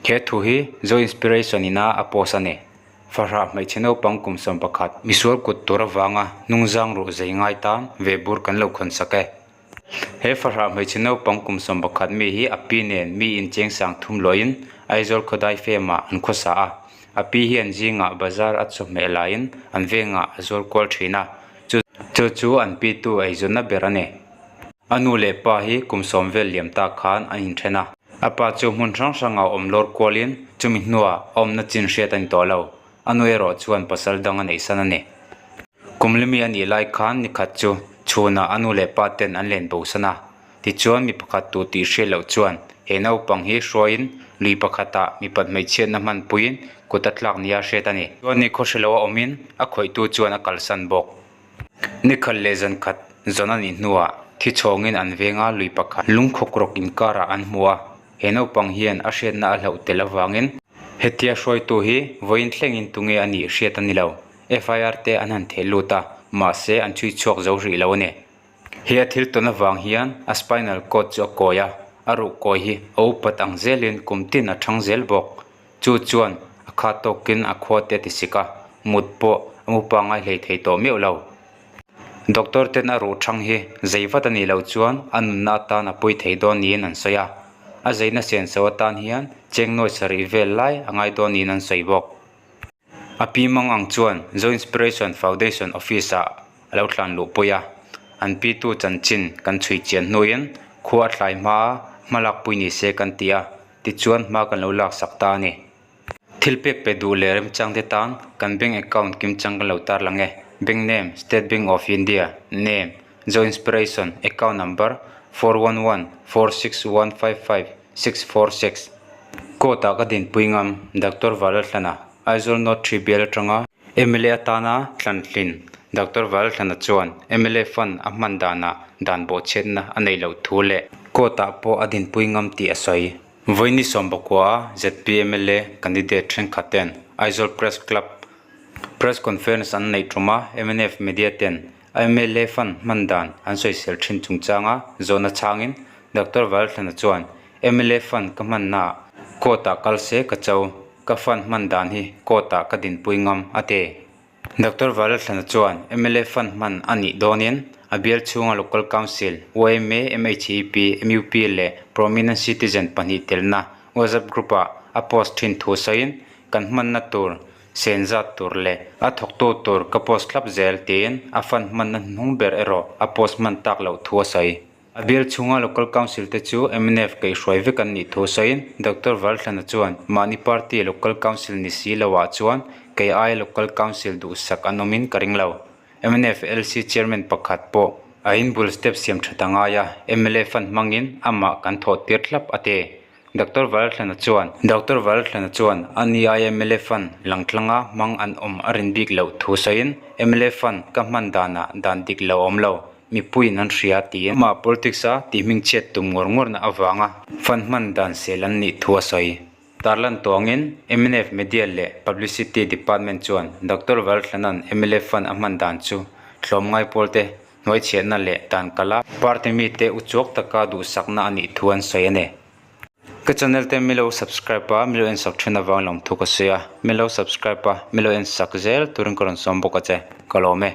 He thu hi Zo Inspiration ina a post a ni. Fahrah hmeichhe naupang kum 11 misual kut tur avanga hnungzang ruh zei ngai tan ve bur kan lo khawn sak e. He fahrah hmeichhe naupang kum 11 mi hi a pi nen mi incheng sang thum luahin Aizawl khawdai fem ah an khawsa a. A pi hian zingah bazar a chawhmeh laiin an vengah a zual kual thin a, chu chu an pi tu eizawnna ber a ni. A nu leh pa hi kum sawm vel liam tak khan an inthen a. A pa chu hmun hrang hrangah awm lawr kualin chumi hnuah a awmna chin hriat a ni tawh lo. A nu erawh chuan pasal dang a neihsan a ni. Kum limi a nih lai khan nikhat chu chhunah a nu leh pa ten an len bosan a. Tichuan mi pakhat tu tih hriat loh chuan he naupang hi hruaiin lui pakhatah mipat hmeichhiatna hmanpuiin kut a tlak nia hriat a ni. Chuan ni khawhre loa awmin a khawihtu chuan a kalsan bawk. Ni khat leh zan khat zawn a nih hnuah thi chhawngin an venga lui pakhat lungkhawk rawk inkarah an hmu a, he naupang hian a hriatna a hlauh tel avangin hetia hruaitu hi vawiin thlengin tunge a nih hriat a ni lo. FIR te an han theh lut a, mahse an chhui chhuak zo rih lo a ni. He a thil tawn avang hian a spinal cord chu a kawi a, a ruh kawi hi a upat ang zelin kum tin a thang zel bawk. Chu chuan a kha tawkin a khua te a ti sik a, mut pawh a mu pangngai hlei thei tawh meuh lo. Doctor ten a ruh thang hi zei vat a nih loh chuan a nunna atan a pui thei dawn niin an sawi a, a zeina senso atan hian cheng nawi sarih vel lai a ngai dawn niin an sawi bawk. A pi mang ang chuan Zo Inspiration Foundation office ah a lo tlan luh pui a, an pi tu chanchin kan chhui chian hnuin khua a thlai hma a hmalak pui ni se kan ti a, tichuan hma kan lo laksak ta a ni. Thil pek pe duh leh remchang te tan kan bank account kimchang kan lo tarlang e, Bank name, State Bank of India, Name, Zo Inspiration, Account number, 41146155. 646. Court ah ka dinpui ngam, Doctor Valalhlana, Aizawl North Three bial atanga mla atana thlanhlin Doctor Valalhlana chuan mla fund a hman danah dan bawhchhiatna a neih loh thu leh court ah pawh a dinpui ngam tih a sawi. Vawiini sawmbakua a ZP mla candidate thenkhat ten Aizawl Press Club Press Conference an neih tum a, mnf media ten Mla fund hman dan an sawisel thin chungchanga zawhna chhangin Doctor Valthlana chuan, mla fund ka hmannaah court ah kal se ka cho, ka fund hman dan hi court ah ka dinpui ngam, a ti. Doctor Valthlana chuan mla fund hman a nih dawnin a bial chhunga Local Council, yma, MHEP, mup leh Prominent Citizen pahnih telna WhatsApp group ah a post thin thu sawiin kan hmanna tur Sen zat tur leh a thawktu tur ka post thlap zel tiin a fund hmanna hnuhnung ber erawh a post hman tak loh thu a sawi. A bial chhunga Local Council te chu mnf kaihhruai vek an nih thu sawiin Doctor Valthlana chuan mahni party Local Council ni si loah chuan kei aia Local Council duhsak an awmin ka ring lo. Mnf LC Chairman pakhat pawh a inbul step siam that a ngai a, mla fund hmangin amah kan thawh tir thlap a ti. Doctor Valthlana chuan Doctor Valthlana chuan a ni aia mla fund langtlanga hmang an awm a rin bik loh thu sawiin mla fund ka hman danah dan dik lo awm lo, mipuiin an hria tiin amah politics a tih hmingchhiat tum ngawr ngawrna avanga fund hman dan sel an nih thu a sawi. Tarlan tawngin mnf Media leh Publicity Department chuan Doctor Valthlana'n mla fund a hman dan chu tlawmngai pawlte Hnuaichhiatna leh dan kala party mite uchuak taka duhsakna a nih thu an sawi a ni. Ka channel te milo subscribe a, milo en sak thin avang lawmthu ka sawi a, milo subscribe a, milo en sak zel turin ka rawn sawm bawk a che, ka lawm e.